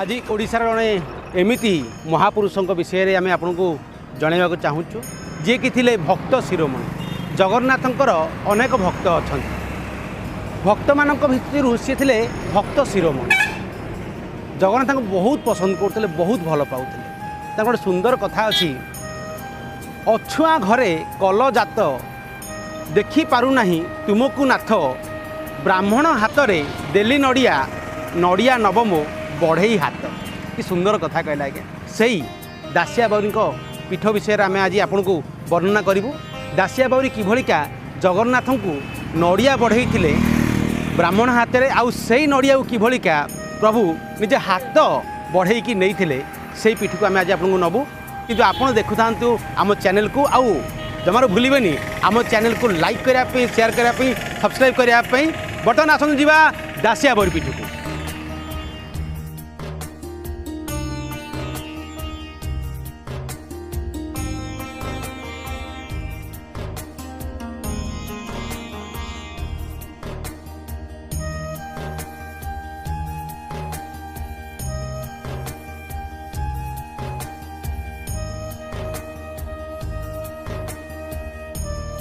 ଆଜି ଓଡ଼ିଶାର ଜଣେ ଏମିତି ମହାପୁରୁଷଙ୍କ ବିଷୟରେ ଆମେ ଆପଣଙ୍କୁ ଜଣାଇବାକୁ ଚାହୁଁଛୁ, ଯିଏକି ଥିଲେ ଭକ୍ତ ଶିରୋମଣି। ଜଗନ୍ନାଥଙ୍କର ଅନେକ ଭକ୍ତ ଅଛନ୍ତି, ଭକ୍ତମାନଙ୍କ ଭିତରୁ ସିଏ ଥିଲେ ଭକ୍ତ ଶିରୋମଣି। ଜଗନ୍ନାଥଙ୍କୁ ବହୁତ ପସନ୍ଦ କରୁଥିଲେ, ବହୁତ ଭଲ ପାଉଥିଲେ। ତାଙ୍କର ଗୋଟେ ସୁନ୍ଦର କଥା ଅଛି, ଅଛୁଆଁ ଘରେ କଲ ଜାତ ଦେଖିପାରୁନାହିଁ ତୁମକୁ ନାଥ, ବ୍ରାହ୍ମଣ ହାତରେ ଦେଲି ନଡ଼ିଆ, ନଡ଼ିଆ ନବ ମୋ ବଢ଼େଇ ହାତ। କି ସୁନ୍ଦର କଥା କହିଲା ଆଜ୍ଞା। ସେଇ ଦାସିଆ ବାଉରୀଙ୍କ ପୀଠ ବିଷୟରେ ଆମେ ଆଜି ଆପଣଙ୍କୁ ବର୍ଣ୍ଣନା କରିବୁ। ଦାସିଆ ବାଉରୀ କିଭଳିକା ଜଗନ୍ନାଥଙ୍କୁ ନଡ଼ିଆ ବଢ଼େଇଥିଲେ ବ୍ରାହ୍ମଣ ହାତରେ, ଆଉ ସେଇ ନଡ଼ିଆକୁ କିଭଳିକା ପ୍ରଭୁ ନିଜ ହାତ ବଢ଼େଇକି ନେଇଥିଲେ, ସେଇ ପୀଠକୁ ଆମେ ଆଜି ଆପଣଙ୍କୁ ନେବୁ। କିନ୍ତୁ ଆପଣ ଦେଖୁଥାନ୍ତୁ ଆମ ଚ୍ୟାନେଲକୁ, ଆଉ ଜମାରୁ ଭୁଲିବେନି ଆମ ଚ୍ୟାନେଲକୁ ଲାଇକ୍ କରିବା ପାଇଁ, ସେୟାର କରିବା ପାଇଁ, ସବସ୍କ୍ରାଇବ୍ କରିବା ପାଇଁ। ବର୍ତ୍ତମାନ ଆସନ୍ତୁ ଯିବା ଦାସିଆ ବାଉରୀ ପୀଠକୁ।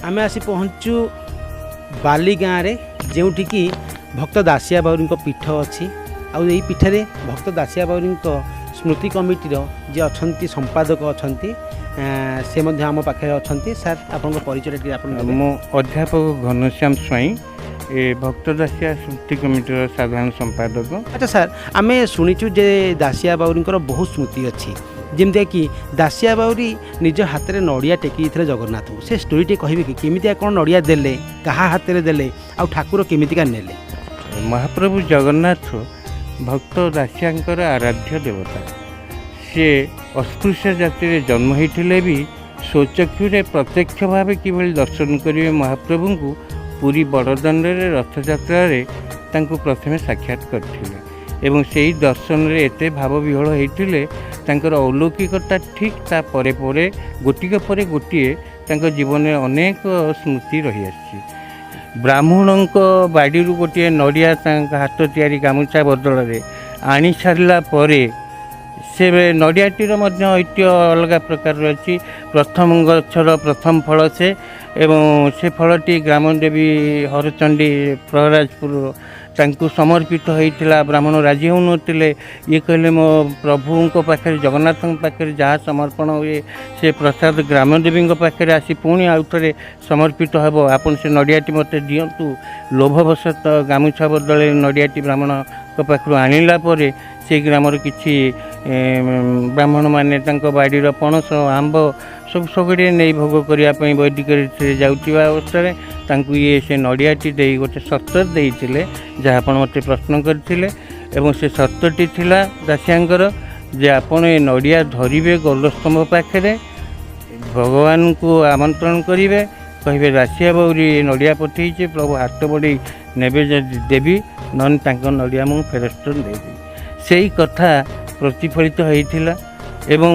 ଆମେ ଆସି ପହଞ୍ଚୁ ବାଲି ଗାଁରେ, ଯେଉଁଠିକି ଭକ୍ତ ଦାସିଆ ବାଉରୀଙ୍କ ପୀଠ ଅଛି। ଆଉ ଏଇ ପୀଠରେ ଭକ୍ତ ଦାସିଆ ବାଉରୀଙ୍କ ସ୍ମୃତି କମିଟିର ଯିଏ ଅଛନ୍ତି, ସମ୍ପାଦକ ଅଛନ୍ତି, ସେ ମଧ୍ୟ ଆମ ପାଖରେ ଅଛନ୍ତି। ସାର୍, ଆପଣଙ୍କ ପରିଚୟ ଟିକେ ଆପଣ ଦେବେ? ମୁଁ ଅଧ୍ୟାପକ ଘନଶ୍ୟାମ ସ୍ୱାଇଁ, ଏ ଭକ୍ତ ଦାସିଆ ସ୍ମୃତି କମିଟିର ସାଧାରଣ ସମ୍ପାଦକ। ଆଚ୍ଛା ସାର୍, ଆମେ ଶୁଣିଛୁ ଯେ ଦାସିଆ ବାଉରୀଙ୍କର ବହୁତ ସ୍ମୃତି ଅଛି, ଯେମିତିକି ଦାସିଆ ବାଉରୀ ନିଜ ହାତରେ ନଡ଼ିଆ ଟେକି ଦେଇଥିଲେ ଜଗନ୍ନାଥଙ୍କୁ। ସେ ଷ୍ଟୋରି ଟିକେ କହିବେ କି, କେମିତିଆ କ'ଣ ନଡ଼ିଆ ଦେଲେ, କାହା ହାତରେ ଦେଲେ, ଆଉ ଠାକୁର କେମିତିକା ନେଲେ? ମହାପ୍ରଭୁ ଜଗନ୍ନାଥ ଭକ୍ତ ଦାସିଆଙ୍କର ଆରାଧ୍ୟ ଦେବତା। ସେ ଅସ୍ପୃଶ୍ୟ ଜାତିରେ ଜନ୍ମ ହୋଇଥିଲେ ବି ସ୍ୱଚକ୍ଷୁରେ ପ୍ରତ୍ୟକ୍ଷ ଭାବେ କିଭଳି ଦର୍ଶନ କରିବେ ମହାପ୍ରଭୁଙ୍କୁ, ପୁରୀ ବଡ଼ଦାଣ୍ଡରେ ରଥଯାତ୍ରାରେ ତାଙ୍କୁ ପ୍ରଥମେ ସାକ୍ଷାତ କରିଥିଲେ ଏବଂ ସେଇ ଦର୍ଶନରେ ଏତେ ଭାବବିହ୍ୱଳ ହୋଇଥିଲେ, ତାଙ୍କର ଅଲୌକିକତା ଠିକ୍ ତା ପରେ ପରେ ଗୋଟିକ ପରେ ଗୋଟିଏ ତାଙ୍କ ଜୀବନରେ ଅନେକ ସ୍ମୃତି ରହିଆସିଛି। ବ୍ରାହ୍ମଣଙ୍କ ବାଡ଼ିରୁ ଗୋଟିଏ ନଡ଼ିଆ ତାଙ୍କ ହାତ ତିଆରି ଗାମୁଛା ବଦଳରେ ଆଣି ସାରିଲା ପରେ ସେ ନଡ଼ିଆଟିର ମଧ୍ୟ ଐତିହ୍ୟ ଅଲଗା ପ୍ରକାରର ଅଛି। ପ୍ରଥମ ଗଛର ପ୍ରଥମ ଫଳ ସେ, ଏବଂ ସେ ଫଳଟି ଗ୍ରାମଦେବୀ ହରଚଣ୍ଡୀ ପ୍ରହରାଜପୁର ତାଙ୍କୁ ସମର୍ପିତ ହୋଇଥିଲା। ବ୍ରାହ୍ମଣ ରାଜି ହେଉନଥିଲେ। ଇଏ କହିଲେ, ମୋ ପ୍ରଭୁଙ୍କ ପାଖରେ, ଜଗନ୍ନାଥଙ୍କ ପାଖରେ ଯାହା ସମର୍ପଣ ହୁଏ ସେ ପ୍ରସାଦ ଗ୍ରାମଦେବୀଙ୍କ ପାଖରେ ଆସି ପୁଣି ଆଉ ଥରେ ସମର୍ପିତ ହେବ, ଆପଣ ସେ ନଡ଼ିଆଟି ମୋତେ ଦିଅନ୍ତୁ। ଲୋଭବଶତଃ ଗାମୁଛା ବଦଳରେ ନଡ଼ିଆଟି ବ୍ରାହ୍ମଣଙ୍କ ପାଖରୁ ଆଣିଲା ପରେ ସେଇ ଗ୍ରାମର କିଛି ବ୍ରାହ୍ମଣମାନେ ତାଙ୍କ ବାଡ଼ିର ପଣସ, ଆମ୍ବ ସବୁ ଶଗଡ଼ିରେ ନେଇ ଭୋଗ କରିବା ପାଇଁ ବୈଦିକ ରୀତିରେ ଯାଉଥିବା ଅବସ୍ଥାରେ ତାଙ୍କୁ ଇଏ ସେ ନଡ଼ିଆଟି ଦେଇ ଗୋଟେ ସର୍ତ୍ତ ଦେଇଥିଲେ, ଯାହା ଆପଣ ମୋତେ ପ୍ରଶ୍ନ କରିଥିଲେ। ଏବଂ ସେ ସର୍ତ୍ତଟି ଥିଲା ଦାସିଆଙ୍କର ଯେ ଆପଣ ଏ ନଡ଼ିଆ ଧରିବେ ଗରୁଡ଼ସ୍ତମ୍ଭ ପାଖରେ, ଭଗବାନଙ୍କୁ ଆମନ୍ତ୍ରଣ କରିବେ, କହିବେ ଦାସିଆ ବାଉରୀ ଏ ନଡ଼ିଆ ପଠେଇଛି, ପ୍ରଭୁ ହାତ ବଢ଼େଇ ନେବେ ଯଦି ଦେବି, ନହେଲେ ତାଙ୍କ ନଡ଼ିଆ ମୁଁ ଫେରସ୍ତ ଦେଇଦେବି। ସେଇ କଥା ପ୍ରତିଫଳିତ ହୋଇଥିଲା ଏବଂ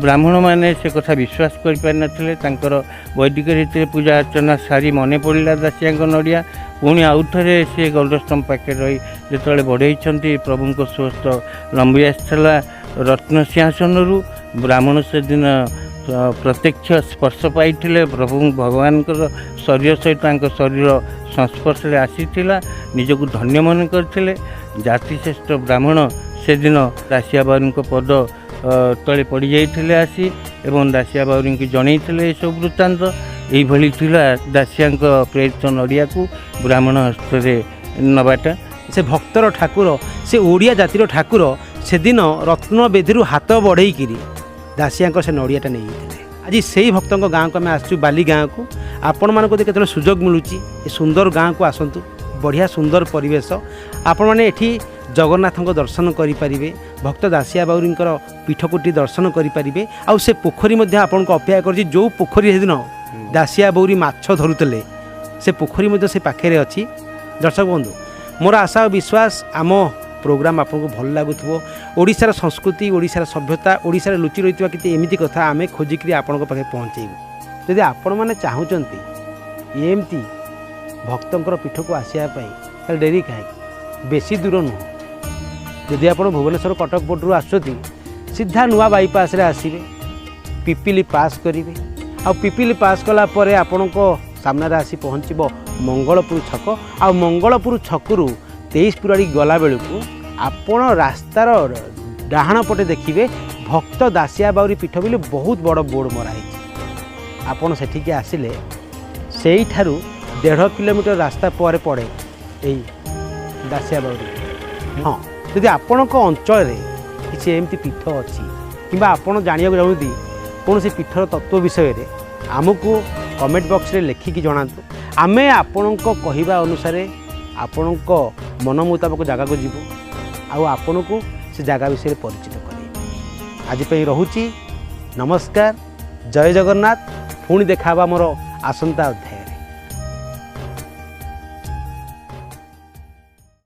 ବ୍ରାହ୍ମଣମାନେ ସେ କଥା ବିଶ୍ୱାସ କରିପାରିନଥିଲେ। ତାଙ୍କର ବୈଦିକ ରୀତିରେ ପୂଜା ଅର୍ଚ୍ଚନା ସାରି ମନେ ପଡ଼ିଲା ଦାସିଆଙ୍କ ନଡ଼ିଆ, ପୁଣି ଆଉ ଥରେ ସେ ଗରୁଡ଼ସ୍ତମ୍ଭ ପାଖରେ ରହି ଯେତେବେଳେ ବଢ଼େଇଛନ୍ତି, ପ୍ରଭୁଙ୍କ ସ୍ୱସ୍ତ ଲମ୍ବି ଆସିଥିଲା ରତ୍ନ ସିଂହାସନରୁ। ବ୍ରାହ୍ମଣ ସେଦିନ ପ୍ରତ୍ୟକ୍ଷ ସ୍ପର୍ଶ ପାଇଥିଲେ, ପ୍ରଭୁ ଭଗବାନଙ୍କର ଶରୀର ସହିତ ତାଙ୍କ ଶରୀର ସଂସ୍ପର୍ଶରେ ଆସିଥିଲା, ନିଜକୁ ଧନ୍ୟ ମନେ କରିଥିଲେ। ଜାତିଶ୍ରେଷ୍ଠ ବ୍ରାହ୍ମଣ ସେଦିନ ଦାସିଆ ବାଉରୀଙ୍କ ପଦ ତଳେ ପଡ଼ିଯାଇଥିଲେ ଆସି ଏବଂ ଦାସିଆ ବାଉରୀଙ୍କୁ ଜଣେଇଥିଲେ ଏସବୁ ବୃତ୍ତାନ୍ତ। ଏଇଭଳି ଥିଲା ଦାସିଆଙ୍କ ପ୍ରେରିତ ନଡ଼ିଆକୁ ବ୍ରାହ୍ମଣ ହସ୍ତରେ ନେବାଟା। ସେ ଭକ୍ତର ଠାକୁର, ସେ ଓଡ଼ିଆ ଜାତିର ଠାକୁର ସେଦିନ ରତ୍ନବେଦୀରୁ ହାତ ବଢ଼େଇକିରି ଦାସିଆଙ୍କ ସେ ନଡ଼ିଆଟା ନେଇଯାଇଥିଲେ। ଆଜି ସେଇ ଭକ୍ତଙ୍କ ଗାଁକୁ ଆମେ ଆସିଛୁ, ବାଲି ଗାଁକୁ। ଆପଣମାନଙ୍କୁ ଯଦି କେତେବେଳେ ସୁଯୋଗ ମିଳୁଛି, ଏ ସୁନ୍ଦର ଗାଁକୁ ଆସନ୍ତୁ। ବଢ଼ିଆ ସୁନ୍ଦର ପରିବେଶ, ଆପଣମାନେ ଏଠି ଜଗନ୍ନାଥଙ୍କ ଦର୍ଶନ କରିପାରିବେ, ଭକ୍ତ ଦାସିଆ ବାଉରୀଙ୍କର ପୀଠକୁଟି ଦର୍ଶନ କରିପାରିବେ। ଆଉ ସେ ପୋଖରୀ ମଧ୍ୟ ଆପଣଙ୍କୁ ଅପେକ୍ଷା କରିଛି, ଯେଉଁ ପୋଖରୀ ସେଦିନ ଦାସିଆ ବାଉରୀ ମାଛ ଧରୁଥିଲେ, ସେ ପୋଖରୀ ମଧ୍ୟ ସେ ପାଖରେ ଅଛି। ଦର୍ଶକ ବନ୍ଧୁ, ମୋର ଆଶା ଓ ବିଶ୍ୱାସ ଆମ ପ୍ରୋଗ୍ରାମ୍ ଆପଣଙ୍କୁ ଭଲ ଲାଗୁଥିବ। ଓଡ଼ିଶାର ସଂସ୍କୃତି, ଓଡ଼ିଶାର ସଭ୍ୟତା, ଓଡ଼ିଶାରେ ଲୁଚି ରହିଥିବା କିଛି ଏମିତି କଥା ଆମେ ଖୋଜିକିରି ଆପଣଙ୍କ ପାଖରେ ପହଞ୍ଚେଇବୁ। ଯଦି ଆପଣମାନେ ଚାହୁଁଛନ୍ତି ଏମିତି ଭକ୍ତଙ୍କର ପୀଠକୁ ଆସିବା ପାଇଁ, ତାହେଲେ ଡେରି କାହିଁକି? ବେଶୀ ଦୂର ନୁହଁ, ଯଦି ଆପଣ ଭୁବନେଶ୍ୱର କଟକ ପଟରୁ ଆସୁଛନ୍ତି, ସିଧା ନୂଆ ବାଇପାସ୍ରେ ଆସିବେ, ପିପିଲି ପାସ୍ କରିବେ, ଆଉ ପିପିଲି ପାସ୍ କଲା ପରେ ଆପଣଙ୍କ ସାମ୍ନାରେ ଆସି ପହଞ୍ଚିବ ମଙ୍ଗଳପୁର ଛକ। ଆଉ ମଙ୍ଗଳପୁର ଛକରୁ 23 ପୁରାଡ଼ି ଗଲାବେଳକୁ ଆପଣ ରାସ୍ତାର ଡାହାଣ ପଟେ ଦେଖିବେ ଭକ୍ତ ଦାସିଆ ବାଉରୀ ପୀଠ ବୋଲି ବହୁତ ବଡ଼ ବୋର୍ଡ଼ ମରା ହେଇଛି। ଆପଣ ସେଠିକି ଆସିଲେ ସେଇଠାରୁ 1.5 କିଲୋମିଟର ରାସ୍ତା ପରେ ପଡ଼େ ଏଇ ଦାସିଆ ବାଉରୀ। ହଁ, ଯଦି ଆପଣଙ୍କ ଅଞ୍ଚଳରେ କିଛି ଏମିତି ପୀଠ ଅଛି କିମ୍ବା ଆପଣ ଜାଣିବାକୁ ଚାହୁଁଛନ୍ତି କୌଣସି ପୀଠର ତତ୍ତ୍ୱ ବିଷୟରେ, ଆମକୁ କମେଣ୍ଟ ବକ୍ସରେ ଲେଖିକି ଜଣାନ୍ତୁ। ଆମେ ଆପଣଙ୍କ କହିବା ଅନୁସାରେ ଆପଣଙ୍କ ମନ ମୁତାବକ ଜାଗାକୁ ଯିବୁ ଆଉ ଆପଣଙ୍କୁ ସେ ଜାଗା ବିଷୟରେ ପରିଚିତ କରିବୁ। ଆଜି ପାଇଁ ରହୁଛି, ନମସ୍କାର, ଜୟ ଜଗନ୍ନାଥ। ପୁଣି ଦେଖା ହେବ ଆମର ଆସନ୍ତା ଅଧ୍ୟାୟ।